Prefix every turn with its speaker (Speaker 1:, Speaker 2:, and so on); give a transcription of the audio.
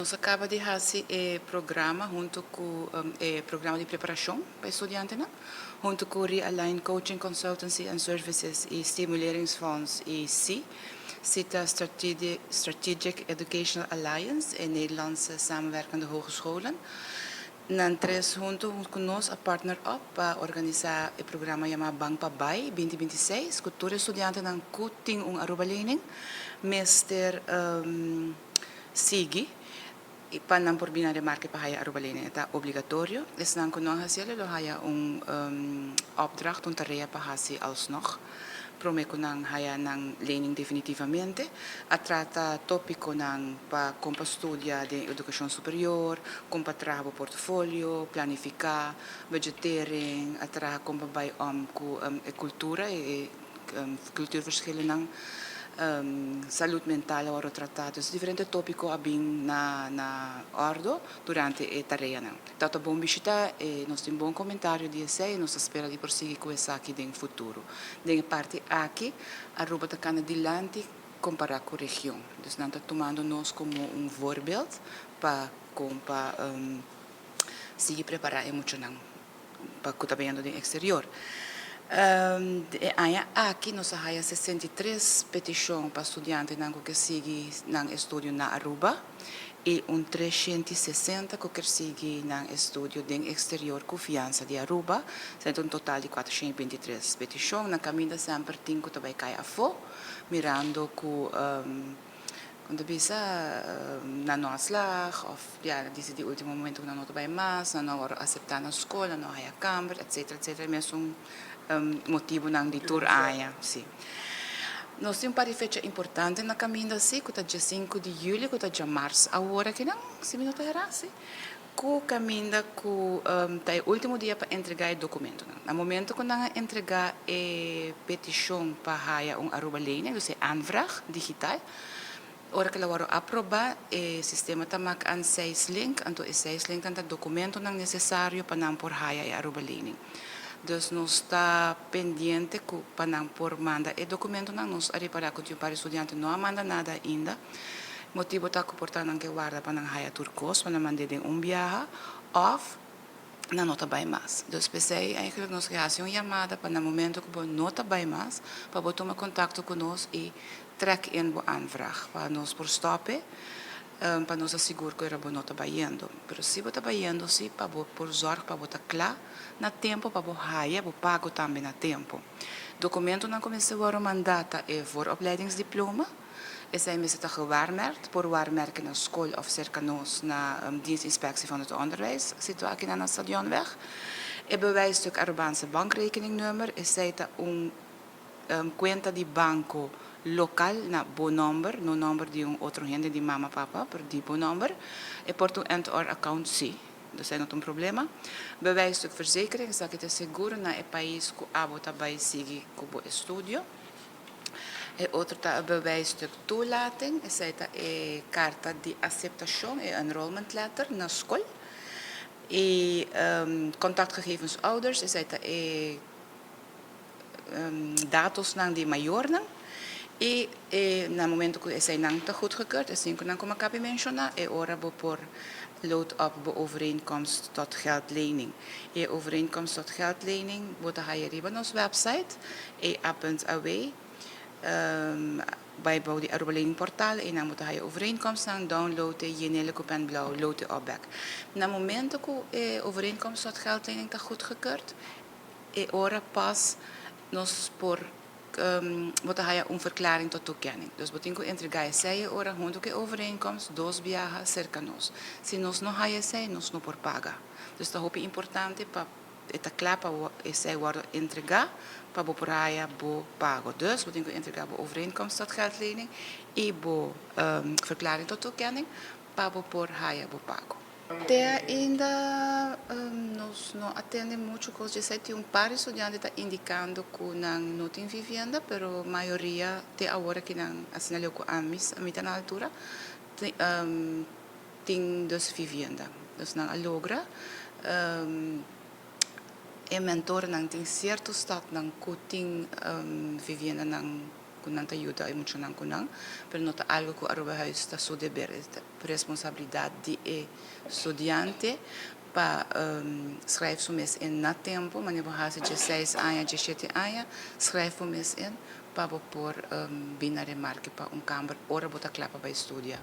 Speaker 1: Nos a caba di haci e programa hunto cu e programa di preparacion pa e studiantenan, hunto cu Realign Coaching Consultancy and Services y Stimuleringsfonds y si, SITA Strategic Educational Alliance, e Nederlandse Samenwerkende Hogescholen. Nan tres hunto cu nos a partner up pa organisa e programa yama Ban pa Bai 2026 cu tur e studiantenan cu tin un Aruba Lening mester sigui y pa nan por bina remarke pa haya Aruba Lening. E ta obligatorio. Esnan cu no a haciel lo haya un opdracht, un tarea pa haci alsnog prome cu nan haya nan lening definitivamente. A trata topiconan pa con pa studia den educacion superior, con pa traha bo portfolio, planifica, budgetering, a traha con pa bay om cu e cultura, e cultuurverschillennan, salud mental a worde trata. Dus diferente topico a bin na ordo durante e tareanan. Ta ta bon bishita y nos tin bon comentario di esey y nos ta spera di por sigui cu esaki den futuro. Den e parti aki Aruba ta cana dilanti compara cu region. Dus nan ta tumando nos como un voorbeeld pa con pa sigui prepara e muchanan pa cu ta bayendo den exterior. E aña aki nos a haya 63 peticion pa studiantenan cu ke sigui nan estudio na Aruba y un 360 cu kier sigui nan estudio den exterior cu fiansa di Aruba. Esaki ta un total di 423 peticion. Na caminda semper tin cu ta bay cay afo, mirando cu, con ta bisa, nan no a slag of ya dicidi ultimo momento cu nan no ta bay mas, nan no a worde acepta na scol, nan no a haya camber, etcetera, etcetera. Mesun motibonan di tur aña, si. Nos tin un par di fecha importante na caminda si, cu ta 15 di juli, cu ta djamars awor akinan, si mi no ta hera, si, cu caminda cu ta e ultimo dia pa entrega e documentonan. Na momento cu nan a entrega e peticion pa haya un Aruba Lening, dus e aanvraag digital, ora cu el a worde aproba, e sistema ta mak an seis link, anto e seis linknan ta documentonan necesario pa nan por haya e Aruba Lening. Dus nos ta pendiente cu pa nan por manda e documentonan. Nos a ripara cu tin un par di studiante no a manda nada ainda. Motibo ta cu por ta nan ke warda pa nan haya tur cos pa nan mand'é den un biaha of nan no ta bay mas. Dus p'esey eigenlijk nos ke haci un yamada pa na momento cu bo no ta bay mas pa bo tuma contacto cu nos y trek in bo aanvraag pa nos por stop'e pa nos ta sigur cu era bo no ta bayendo. Pero si bo ta bayendo si pa bo por zorg pa bo ta cla na tempo pa bo haya bo pago tambe na tempo. Documentonan cu mester worde manda ta e vooropleidingsdiploma, esey mester ta gewaarmerkt, por waarmerken na school of cerca nos na Dienst Inspectie van het Onderwijs, situa aki na Stadionweg. E bewijsstuk Arubaanse bankrekeningnummer, esey ta un cuenta di banco local na bo nomber, no nomber di un otro hende, di mama, papa, pero di bo nomber. E por ta un end-or account si. Dus esei no ta un problema. Bewijsstuk verzekering, esaki ta seguro na e pais ku abo ta bai sigui ku bo estudio. E otro ta e bewijsstuk toelating, esei ta e karta di aseptashon, e enrollment letter na skol. E contactgegevens ouders, esei ta e datosnan di mayornan. I na momento ku eseinan ta goedgekeurd, e sinkunan ku mi a kaba menshoná, e ora bo por load up bo overeenkomst tot geldlening. E overeenkomst tot geldlening bo ta haya riba nos website ea.aw, bai bou di Aruba Lening Portal, einan bo ta haya overeenkomstnan, download e, yen'e ku pen blou, load e op bek. Na momento ku e overeenkomst tot geldlening ta goedgekeurd, e ora pas nos por bo ta haya un verklaring tot toekenning. Dus bo tin ku entregá esei e ora huntu ku e overeenkomst dos biaha serka nos. Si nos no haya esei, nos no por paga. Dus ta hopi importante pa e ta kla pa esei wòrdu entregá pa bo por haya bo pago. Dus bo tin ku entregá bo overeenkomst tot geldlening i bo verklaring tot toekenning pa bo por haya bo pago. Te ainda nos no a tende mucho cos di esey. Tin un par di studiante ta indicando cu nan no tin vivienda, pero mayoria te awor aki nan, asina leu cu ami, ami ta na altura, tin dus vivienda. Dus nan a logra. E mentornan tin cierto stadnan cu tin viviendanan. Cu nan ta yuda e muchanan cu nan, pero no ta algo cu Arubahuis ta su deber, ta responsabilidad di e studiante pa schrijf su mes in na tempo, manera bo haci 16 aña, 17 aña, schrijf bo mes in pa bo por bin na remarke pa un kamber ora bo ta cla pa studia.